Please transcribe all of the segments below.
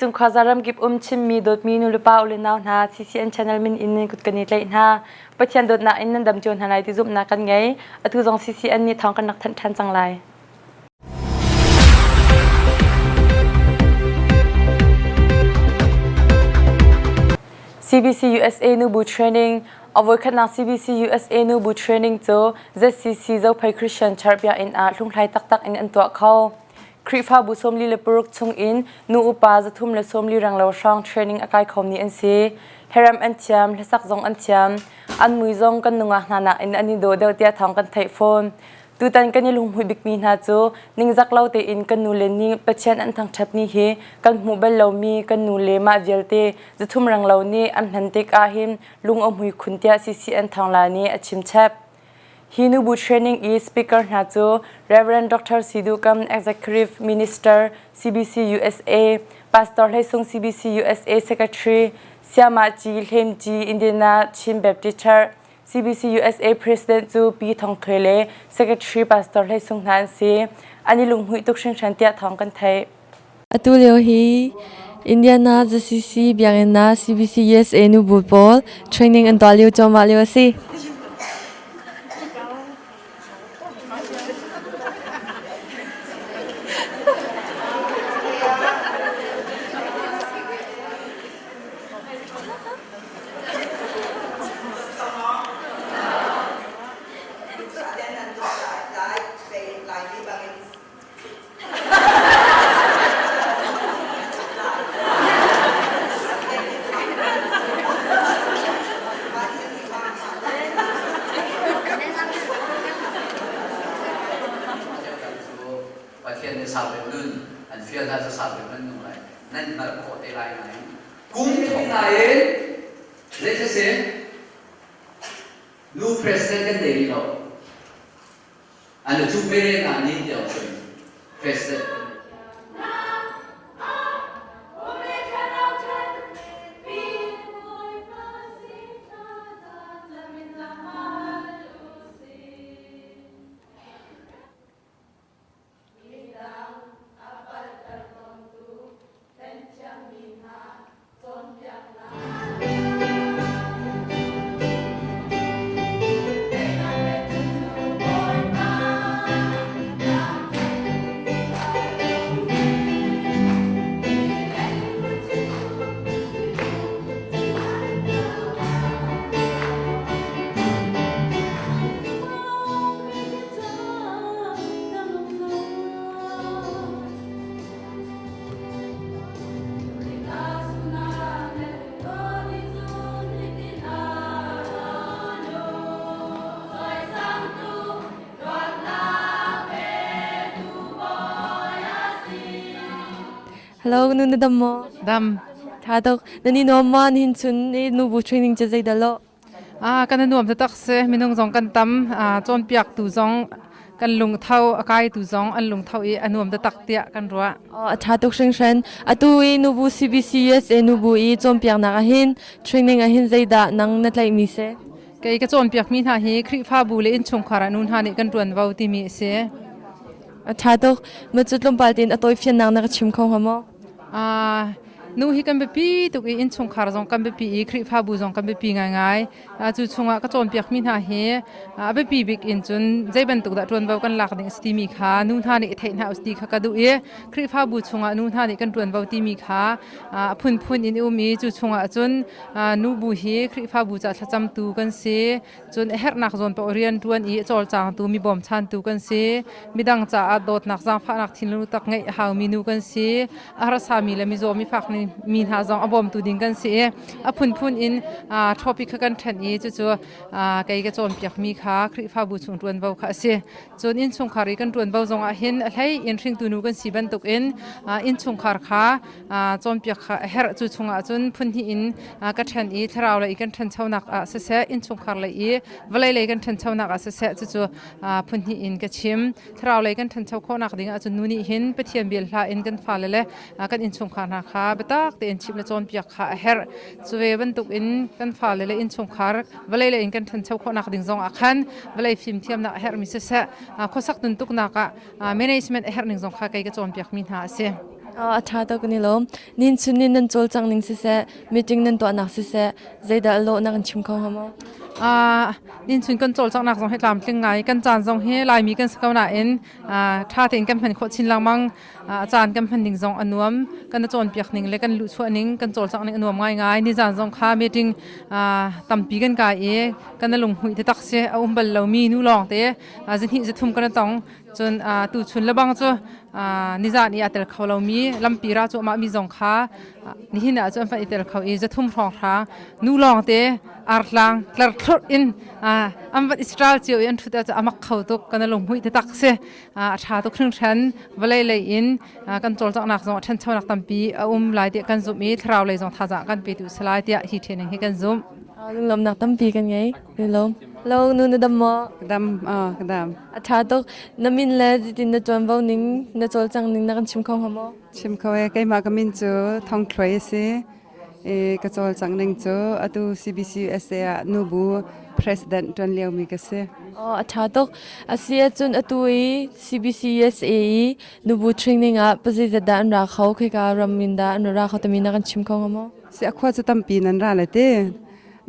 Vawleicung khuaza ramkip um Chinmi dawtmi nulepa u le nau hna CCN channel min in nan kut kan i tlaih hna. Pathian dawtnak in nan dam cio hna lai ti zumhnak kan ngei. Atu zong CCN nih thawng kan rak thanh ṭhan cang lai. CBC USA Nubu Training A voikhatnak CBC USA Nubu Training cu ZCC Zophei Christian Church biakinn ah hlunghlai taktak in an tuah kho. Khrihfabu 46 chung in nu upa 340 renglo hrawng training a kai khomi an si. Hlaremh an thiam, hlasak zong an thiam. An mui zong kan nungak hna nakin an i dawh deuh tiah thawng kan theih fawn. Tutan kan i lunghmuih bikmi hna cu ningzak lo tein kan nule nih Pathian an thangṭhatmi hi kan hmuh bal lomi kan nule mah vialte zathum renglo nih an hman tik ahhin lung a hmui khun tiah CCN Thawngla nih a chimchap. Hi nubu training i speaker hna cu Rev. Dr. Sidu Kam, Executive Minister, CBC USA, Pastor Hlei Sung CBC USA Secretary, Siamah Ci Hlem Ci Indiana Chin Baptist Church, CBC USA President cu Pi Thong Thwe le Secretary Pastor Hlei Sung hna an si. An i lunghmuih tuk hringhran tiah thawng kan theih. Atu lio hi Indiana ZCC biakinn ah CBC USA nubu pawl training an tuah lio cuahmah lio a si. Pathian nih sau deuh nun an fial hna cu sau deuh nan nung lai nan hngalh khawh te lai nain kum thong nain zei cu si nu president kan nei rih lo an cu ve na ni tiang cun president kan nei. Hello, nu na dam maw? Dam. Tha tuk. Na ni nuam ma nihin chun i nubu training cu zei dah lo? Kan i nuam taktak si. Minung zong kan tam. Cawnpiaktu zong kan lungtho, a kaitu zong an lungtho i a nuam taktak tiah kan ruah. A ṭha tuk hringhran. Atu i nubu CBC USA nubu i cawnpiaknak ahhin training ahhin zeidah nang na tlaihmi si? Kei ka cawnpiakmi hna hi Khrihfabu le innchungkhar ah nu hna nih kan ṭuanvo timi a si. A ṭha tuk. Mah cu tlawmpal tein a tawifiannak na ka chim kho hnga maw? Nu hi kan biapi tuk i innchungkhar zong kan biapi i Khrihfabu zong kan biapi ngaingai. Cu chungah ka cawnpiakmi hna hi a biapi bik in cun zei bantuk dah ṭuanvo kan lak ding a si timi kha nu hna nih i theih hna usih ti kha ka duh i Khrihfabu chungah nu hna nih kan ṭuanvo timi kha a phunphun in i um i cu chungah cun nubu hi Khrihfabu ca thlacamtu kan si. Cun a herhnak zawn paoh rian ṭuan i a cawlcangtu mi bawmchantu kan si. Midang caah dawtnak zaangfahnak thinlung tak ngeih a haumi nu kan si. A harsami le mizaw mifak mi hna zong a bawmtu ding kan si i a phunphun in topic kha kan ṭhen i cucu kei ka cawnpiakmi kha Khrihfabu chung ṭuanvo kha a si. Cun innchungkhar i kan ṭuanvo zong ah hin a hlei in hringtu nu kan si bantukin innchungkhar kha cawnpiak kha a herh. Cu chungah cun phunhnih in ka ṭhen i thlarau lei i kan ṭhanchonak ah siseh, innchungkhar lei i vawlei lei kan ṭhanchonak ah siseh cucu phunhnih in ka chim. Thlarau lei kan ṭhancho khawhnak ding ahcun nu nih hin Pathian bia hla in kan fale le kan innchungkhar hna kha biatak tein chimh le cawnpiak kha a herh. Cu ve bantukin kan fale le innchungkhar vawlei lei in kan ṭhancho khawhnak ding zong ah khan vawlei fimthiamnak a herhmi siseh, khuasak tuntuknak ah management a herh ning zong kha kei ka cawnpiakmi hna a si. A ṭha tuk kan i lawm. Nin chun in nan cawlcangh ning siseh, meeting nan tuahnak siseh, zeidah lawh na kan chim kho hnga maw? Nin chun kan cawlcanghnak zong hi tlamtling ngai. Kan caan zong hi Laimi kan si ko nain ṭha tein kan hman khawh chin lengmang. A caan kan hman ning zong a nuam. Kan cawnpiak ning le kan luhchuah ning, kan cawlcangh ning a nuam ngaingai. Nizan zong kha meeting tampi kan kai i kan lunghmuih taktak si. A um bal lomi nu lawng te zihnih zithum kan tong. Cun tuchun lebang cu nizan i aa tel kho lomi lampi ra cuahmah mi zong kha nihin ah cun an van i tel kho i zathum hrawnghrang nu lawng te artlang tlar thlurh in an van Israel cio i an ṭhut ah a mak kho tuk kan lunghmuih taktak si a ṭha tuk hringhran vawlei lei in kan cawlcanghnak zong a ṭhanchonak tampi a um lai tiah kan zumh i thlarau lei zong thazaang kan petu si lai tiah hi training hi kan zumh. Lunglawmhnak tampi kan ngei. Lunglawm. Lo nu na dam maw? Dam, ka dam. A ṭha tuk. Na min le zeitin na ṭuanvo ning, na cawlcangh ning na kan chim kho hnga maw? Chim kho e. Keimah ka min cu Thong Thluai a si. E, ka cawlcangh ning cu atu CBC USA ah nubu president ṭuan liomi ka si. Oh, a ṭha tuk. A si ahcun atu i CBC USA i nubu training ah pazeizat dah an ra kho, khika ram in dah an ra kho timi na kan chim kho hnga maw? Si a khua cu tampi nan ra le te.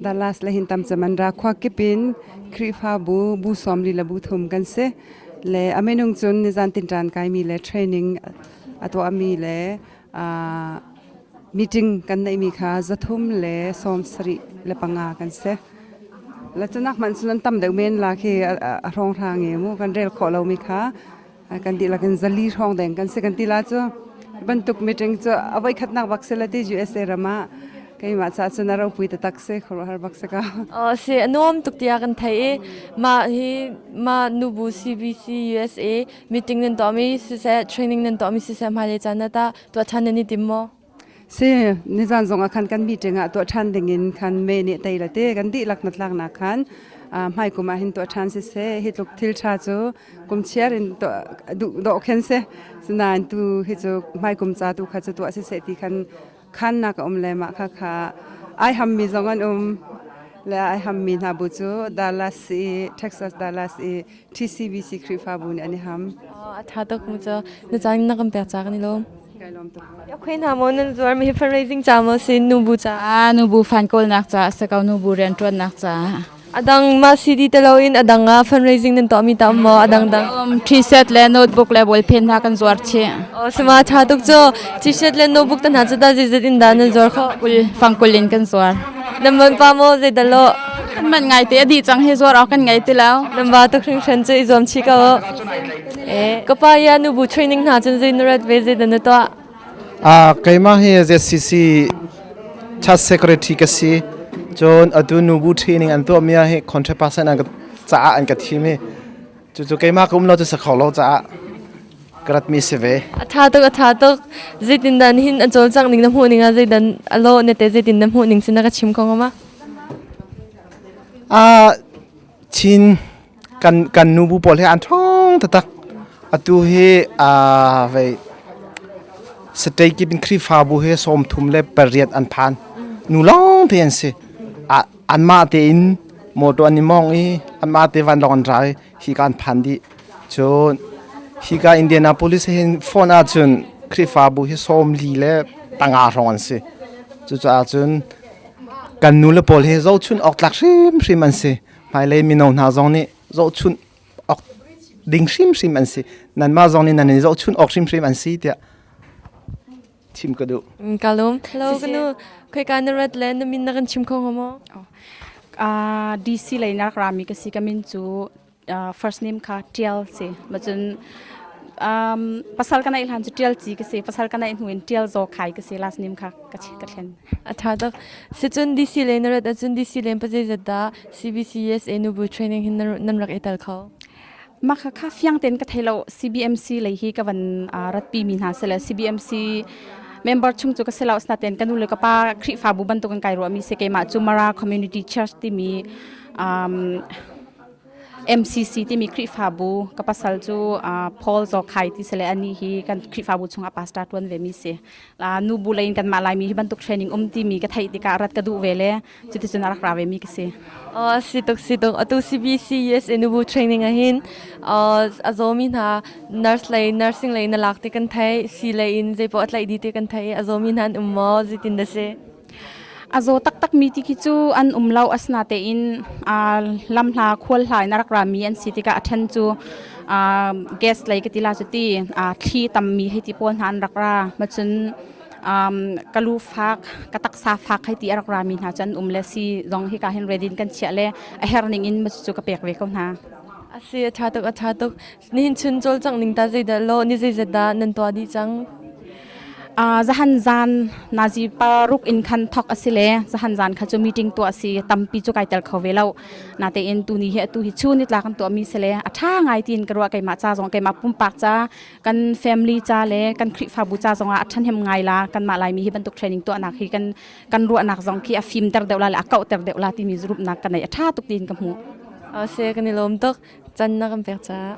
Dallas le hin tam cem an ra. Khua kip in Khrihfabu bu sawm li le bu thum kan si. Le a minung cun nizan tinṭan kaimi le training a tuahmi le meeting kan neihmi kha 300 le 75 kan si. La cunak hmanh cun an tam deuh men la khi a hrawnghrang i mu kan rel khawh lomi kha kan dihlak in 400 hrawng deng kan si kan ti la cu bantuk meeting cu a voi khatnak bak si la ti USA ram ah keimah ca cun a ropui taktak si khuaruahhar bak si ka. Si a nuam tuk tiah kan thei i mah hi mah nubu CBC USA meeting nan tuahmi siseh training nan tuahmi siseh hmailei caan ah tah tuah ṭhan nan i tim maw? Si, nizan zong ah khan kan meeting ah tuah ṭhan dingin khan me nih tei la te kan dihlak hnatlaknak khan hmaikum ah hin tuah ṭhan siseh hi tluk thil ṭha cu kum chiar in tuah duh dawh khen si sinain tu hi cu hmaikum ca tu kha cu tuah siseh ti khan khannak a um le mah kha kha ai hammi zong an um le ai hammi hna bu cu Dallas i Texas Dallas i TCBC Khrihfabu nih an i ham. A ṭha tuk mu cu na caan na kan pek ca kan i lawm. Kai lawm tuk. Ya khui hna maw nan zuar mi hi fundraising ca maw si nubu ca? Ah nubu fan kawlnak ca a si ko nubu rianṭuannak ca. Adang mah CD te loin adang ah fundraising nan tuahmi ta um maw adang dang? T-shirt le notebook le ballpen hna kan zuar chih. Oh sama ṭha tuk cu T-shirt le notebook te hna cu dah zeizat in dah nan zuar khawh? Kul fangkul in kan zuar. Nan man pa maw zeidah lo? Kan man ngai te a dih cang hi zuar awk kan ngei ti lo. Nan ba tuk hringhran cu i zuam chih ko. Ka pa ya nubu training hna cun zei na rat ve zeidah na tuah? Keimah hi ZCC Church Secretary ka si. Cun atu nubu training an tuahmi ah hi contract person an ka caah an ka thim i cucu keimah ka um lo cu sa kho lo caah ka ratmi si ve. A ṭha tuk, a ṭha tuk. Zeitindah nihin a cawlcangh ning na hmuh ning ah zeidan a lawh na te zeitin na hmuh ning si na ka chim kho hnga ma? Chin kan kan nubu pawl hi an ṭhawng taktak. Atu hi vei state kip in Khrihfabu hi 38 an phan. Nu lawng te an si. Anmah tein motor an i mong i anmah te vanlawng an ra i hika an phan dih. Cun hika Indianapolis hin phone ahcun Khrihfabu hi 45 hrawng an si. Cucaah cun kan nule pawl hi zohchun awk tlak hrimhrim an si. Hmailei mino hna zong nih zohchun awk ding hrimhrim an si. Nanmah zong nih nan i zohchun awk hrimhrim an si tiah chim ka duh. Ka lawm. Hello, ka nu. Khoika na rat le na min na kan chim kho hnga maw? DC lei na rak rami ka si ka min cu first name kha Tial si. Macun um, pasal ka neih hlan cu Tial Ci ka si. Pasal ka neih hnu in Tial Zaw Khai ka si. Last name kha ka ka thlen. A tha tuk. Sicun DC lei na rat ahcun DC len pazeizat dah CBCUSA nubu training hin nan rak i tel kho? Mah kha kha fiang tein ka thei lo. CBMC lei hi ka van ratpi mi hna sile CBMC member chung cu ka si lo asinain ka nu le ka pa Khrihfabu bantuk in kai ruahmi si keimah cu Mara Community Church timi um, MCC timi Khrihfabu ka pasal cu Paul Zawkhai ti si le anih hi kan Khrihfabu chungah pastor ṭuan ve mi si. Nu bu lei in kanmah Laimi hi bantuk training um timi ka theih tikah rat ka duh ve le cuticun a rak ra ve mi ka si. Si tuk si tuk atu CBC USA nubu training ahhin a zawmi hna nurse lei nursing lei na lak ti kan theih si lei in zeipaoh a tlaih dih ti kan theih a zawmi hna an um maw zeitin dah si? A zaw taktakmi ti khi cu an um lo asinatein lamhla khual hla in a rak rami an si tikah a ṭhen cu gas lei ka ti la cu ti thli tammi hei ti pawl hna an rak ra macun ka lu fak ka taksa fak hei ti a rak rami hna cu an um le si zong hika hin ready in kan chiah le a her ning in cu ka pek ve ko hna. A si a ṭha tuk a ṭha tuk Nihin chun cawlcangh ning ta zeidah law ni zeizat dah nan tuah dih cang? Zahan zan nazi paruk in khan thok a si le zahan zan kha cu meeting tuah si tampi cu kai tel kho ve lo. Natein tuni hi atu hi chu ni tla kan tuah mi si le a ṭha ngai tiin ka ruah keimah ca zong keimah pumpak ca kan family ca le kan Khrihfabu ca zong ah a ṭhahnem ngai la kanmah Laimi hi bantuk training tuahnak hi kan kan ruahnak zong khi a fimter deuh la le a kauhter deuh la timi zurupnak ka nei a ṭha tuk tiin ka hmuh. Se kan i lawm tuk. Can na kan pek caah.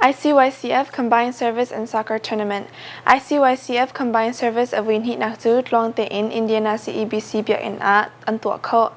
ICYCF Combined Service and Soccer Tournament ICYCF Combined Service a vuihnihnak cu tluang tein Indiana CEBC biakinn ah an tuah khawh.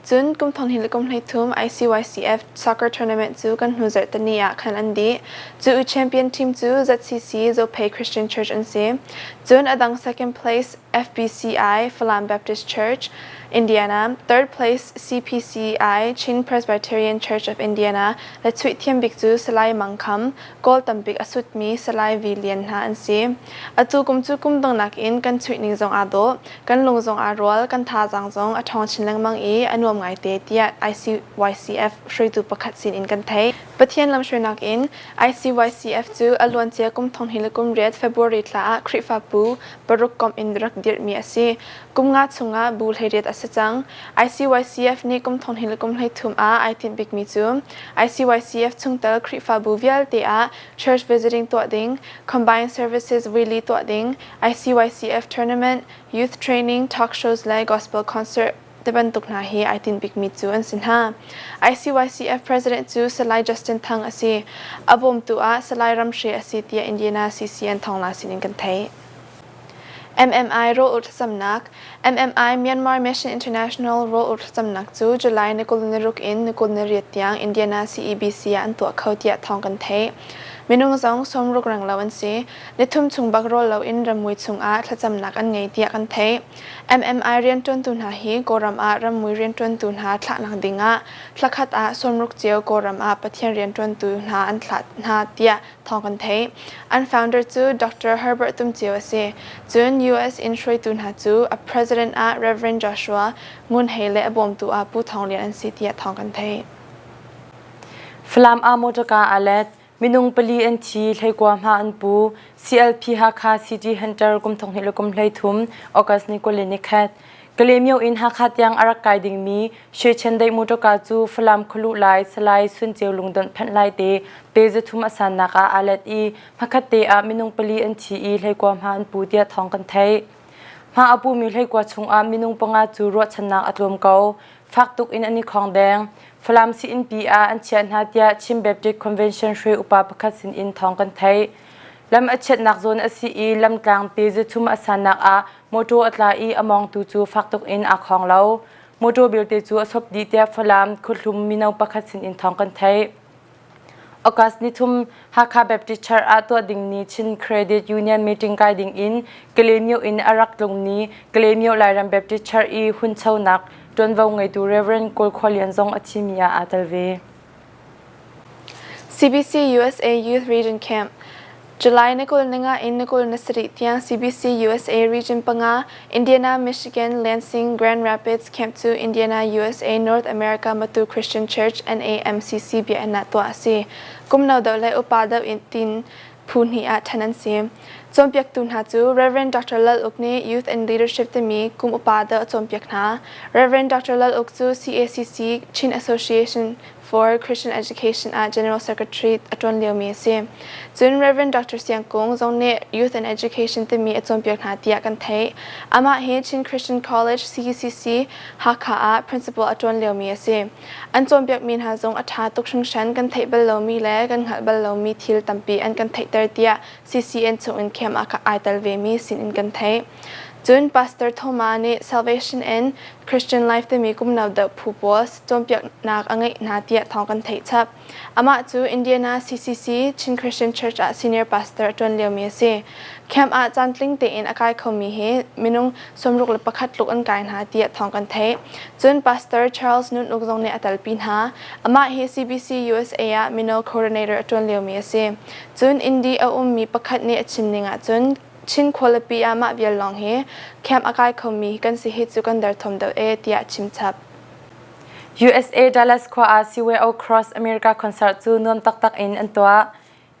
Cun kum thong le kum 13 ICYCF Soccer Tournament cu kan hnu zarh tani ah khan an dih. Cu champion team cu ZCC Zophei Christian Church an si. Cun a dang second place FBCI Falam Baptist Church, Indiana, third place CPCI Chin Presbyterian Church of Indiana le chuih thiam bik cu Salai Mang Kham, goal tambik a sutmi Salai Vi Lian hna an si. Atu kum cu kum dang nakin kan chuih ning zong aa dawh, kan lung zong aa rual, kan thazaang zong a ṭhawng chin lengmang i a nuam ngaite tiah ICYCF hruaitu pakhat sin in kan theih. Pathian lamhruainak in ICYCF cu a luancia kum thong hnih le kum riat February thla ah Khrihfabu paruk komh in rak dirhmi a si. Kum nga chungah bu 18 a si cang. ICYCF nih kum thong hnih le kum 13 ah ai tinh bikmi cu ICYCF chungtel Khrihfabu vialte ah church visiting tuah ding, combined services really tuah ding, ICYCF tournament, youth training, talk shows le gospel concert tibantuk hna hi ai tinh bikmi cu an si hna. ICYCF president cu Salai Justin Thang a si. A bawmtu ah Salai Ram Hre a si tiah Indiana CCN thawngla sinin kan theih. MMI rawl thlacamnak MMI Myanmar Mission International rawl thlacamnak cu July ni 26 in ni 28 tiang Indiana CEBC ah an tuah kho tiah thawng kan theih. Minung zong sawmruk renglo an si. Nithum chung bak rawl loin rammui chungah thlacamnak an ngei tiah kan theih. MMI rianṭuantu hna hi Kawlram ah rammui rianṭuantu hna thlahnak dingah thlakhat ah sawmruk cio Kawlram ah Pathian rianṭuantu hna an thlah hna tiah thawng kan theih. An founder cu Dr. Herbert Tum Ceu a si. Cun US in hruaitu hna cu a president ah Rev. Joshua Ngun Hei le a bawmtu ah Pu Thawng Lian an si tiah thawng kan theih. Falam ah motorka aa let. Minung pali an thi, hleikua hma an pu. CLP Hakha City Hunter kum thong hnih le kum 13 August ni 21. Kalaymyo in Hakha tiang a rak kai dingmi Shwechendaih motorka cu Falam khualuh lai Salai Sunceu lungdonh phanh lai te pe zathum a sannak ah aa let i hmakhat te ah minung pali an thi i hleikua hma an pu tiah thawng kan theih. Hma a pumi hleikua chungah minung panga cu ruahchannak a tlawm ko. Fak tuk in an i khongdeng. Falam sii-innpi ah an chiah hna tiah Chin Baptist Convention hruai upa pakhat sinin thawng kan theih. Lam a chiatnak zawn a si i lamtlang pe zathum a sannak ah mawṭaw a tla i a mawngtu cu fak tuk in aa khawng lo. Mawṭaw belte cu a sop dih tiah Falam khuahlum mino pakhat sinin thawng kan theih. August nithum Hakha Baptist Church ah tuah dingmi Chin Credit Union meeting kai ding in Kalaymyo in a rak tlungmi Kalaymyo Lairam Baptist Church i hunchonak ṭuanvo ngeitu Reverend Kawl Khua Lian zong a thimi ah aa tel ve. CBC USA Youth Region Camp July ni 20 ninga in ni 27 tiang CBC USA Region panga Indiana, Michigan, Lansing, Grand Rapids Camp cu Indiana, USA, North America Matu Christian Church NAMCC biakinn ah tuah a si. Kum no deuh le upa deuh in tin phu hnih ah ṭhen an si. Cawnpiaktu hna cu Rev. Dr. Lal Uk nih Youth and Leadership timi kum upa deuh a cawnpiak hna. Rev. Dr. Lal Uk cu CACC Chin Association for Christian Education ah General Secretary a ṭuan liomi a si. Cun Rev. Dr. Siang Kung zong nih Youth and Education timi a cawnpiak hna tiah kan theih. Amah hi Chin Christian College CCC Hakha ah principal a ṭuan liomi a si. An cawnpiakmi hna zong a ṭha tuk hringhran kan theih bal lomi le kan hngalh bal lomi thil tampi an kan theihter tiah CCN chungin camp ah ai tel vemi sinin kan theih. Cun Pastor Thoma nih Salvation and Christian Life timi kum no deuh phu pawl cawnpiaknak a ngeih hna tiah thawng kan theih chap. Amah cu Indiana CCC Chin Christian Church ah senior pastor a ṭuan liomi a si. Camp ah caantling tein a kai khomi hi minung 61 tluk an kai hna tiah thawng kan theih. Cun Pastor Charles Nun Uk zong nih a telpi hna. Amah hi CBC USA ah mino coordinator a ṭuan liomi a si. Cun Indy a ummi pakhat nih a chim ning ahcun Chin khualipi ah mah vial lawng hi camp a kai khomi kan si hi cu kan derthawm deuh e tiah a chim chap. USA Dallas khua ah CYO Cross America concert cu nuam taktak in an tuah.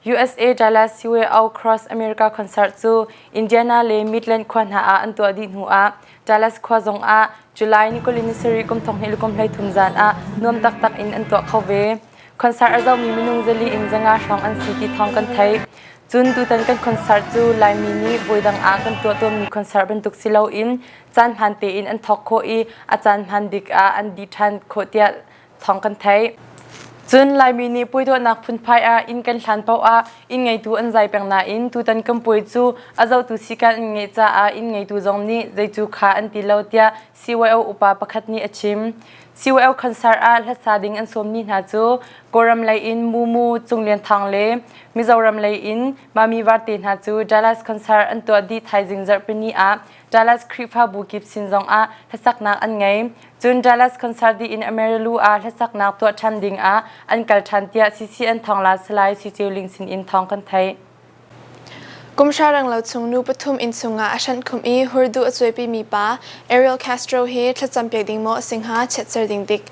USA Dallas CYO Cross America concert cu Indiana le Midland khua hna ah an tuah dih hnu ah Dallas khua zong ah July ni 27 kum 2023 zan ah nuam taktak in an tuah kho ve. Concert a zohmi minung zali in zanga hrawng an si ti thawng kan theih. Cun tutan kan concert cu Laimi nih voidang ah kan tuah tawnmi concert bantuk si loin caan hmaan tein an thawk khawh i a caan hmaan bik ah an dih ṭhan khawh tiah thawng kan theih. Cun Laimi nih puai tuahnak phunphai ah inn kan hlan paoh ah inn ngeitu an zai peng nain tutan kan puai cu a zohtu sikan an ngeih caah inn ngeitu zong nih zei cu kha an ti lo tiah CYO upa pakhat nih a chim. CYO concert ah hlasa ding an sawmmi hna cu Kawlram lei in Mumu Cung Lian Thang le Mizoram lei in Mami Varte hna cu Dallas concert an tuah dih thaizing zarhpini ah Dallas Khrihfabu kip sin zong ah hlasaknak an ngei. Cun Dallas concert dih in Amarillo ah hlasaknak tuah ṭhan ding ah an kal ṭhan tiah CCN thawngla Salai Si Ceu Ling sin in thawng kan theih. Kum hra renglo chung nu pathum inn chungah a hranh khum i hurduh a cuaipimi pa Ariel Castro hi thlacam piak ding maw a si hnga chiatser ding dik.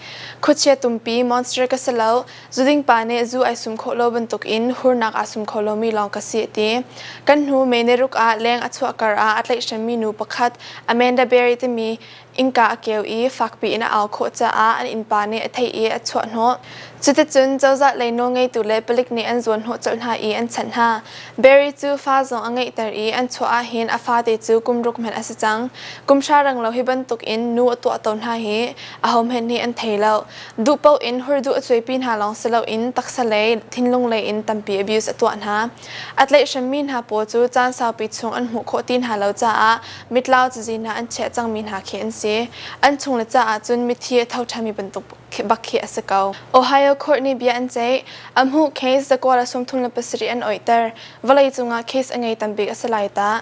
Khuachia tumpi monster ka si lo, zuding pa nih zu ai sum khawh lo bantukin hurnak aa sum kho lomi lawng ka si a ti. Kan hnu May ni ruk ah leng a chuah kar ah a tlaihhremmi nu pakhat Amanda Berry timi innka a keu i fakpi in a au khawh caah an innpa nih a theih i a chuahhnawh. Cuticun cozah lei nawlngeitu le palik nih an zuanhnawh colh hna i an chanh hna. Barry cu fa zong a ngeihter i an chuah ahhin a fate cu kum ruk hmanh a si cang. Kum hra reng lo hi bantukin nu a tuahto hna hi ahohmanh nih an thei lo. Duh paoh in hurduh a cuaipi hna lawng si loin taksa lei, thinlung lei in tampi abuse a tuah hna. A tlaihhremmi hna pawl cu caan saupi chung an hmuh khawh ti hna lo caah mitlau cazi hna an chiah cangmi hna khi an si. An chungle caah cun mithi a tho ṭhanmi bantuk bak khi a si ko. Ohio court nih bia an ceih. A hmuh case zakua le 37 an oihter. Vawlei cungah case a ngei tambik a si lai ta.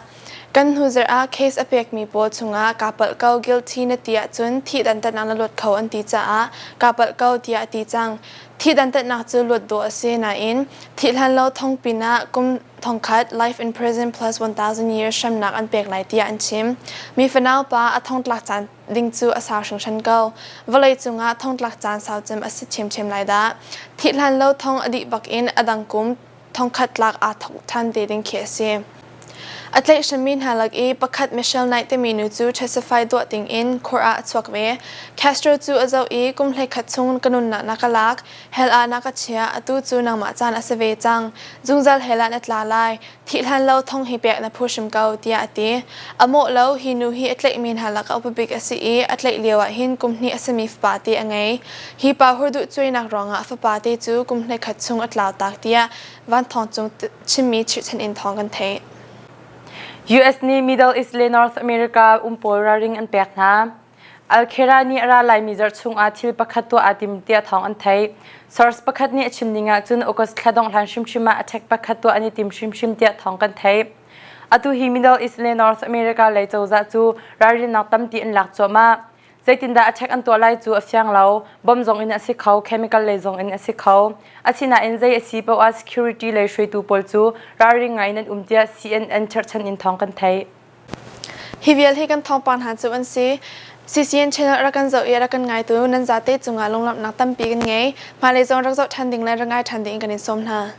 Kan hnu zarh ah case a pekmi pawl chungah kaa palh ko guilty na ti ahcun thih dantatnak na luat kho an ti caah kaa palh ko tiah a ti cang. Thih dantatnak cu luat dawh a si nain thih hlan lo thong pinah kum thongkhat life in prison plus 1000 years hremnak an pek lai tiah an chim. Mi fanau pa a thongtlak caan ding cu a sau hringhran ko. Vawlei cungah thongtlak caan sau cem a si ṭhiamṭhiam lai dah. Thih hlan lo thong a dih bak in a dang kum thongkhat tlak aa thok ṭhan te ding khi a si. A tlaihhremmi hna lak i pakhat Michelle Knight timi nu cu testify tuah dingin court ah a chuak ve. Castro cu a zoh i kum 11 chung ka nunnak na ka lak, hell ah na ka chiah, atu cu nangmah caan a si ve cang. Zungzal hell ah na tla lai, thih hlan lo thong hi pek na phu hrim ko, tiah a ti. A mawh lo, hi nu hi a tlaihmi hna lakah upa bik a si i a tlaih lio ah hin kum hnih a simi fapa te a ngei. Hi pa hurduh cuainak ruangah a fapa te cu kum 11 chung a tlau tak tiah Van Thawng Cung chimmi chirhchan in thawng kan theih. US nih Middle East le North America um pawl ralring an pek hna. Al-Qaeda nih a ra laimi zarh chungah thil pakhat tuah aa tim tiah thawng an theih. Source pakhat nih a chim ning ahcun August thla dongh hlan hrimhrim ah attack pakhat tuah an i tim hrimhrim tiah thawng kan theih. Atu hi Middle East le North America lei cozah cu ralrinnak tampi an lak cuahmah. Zeitindah attack an tuah lai cu a fiang lo. Bomb zong in a si kho, chemical lei zong in a si kho. Asinain zei a si paoh ah security lei hruaitu pawl cu ralring ngai in an um tiah CNN cherhchan in thawng kan theih. Hi vial hi kan thawngpang hna cu an si. CCN channel rak kan zoh i rak kan ngaitu nan zate cungah lunglawmhnak tampi kan ngei. Hmailei zong rak zoh ṭhan ding le rak ngai ṭhan ding in kan in sawm hna.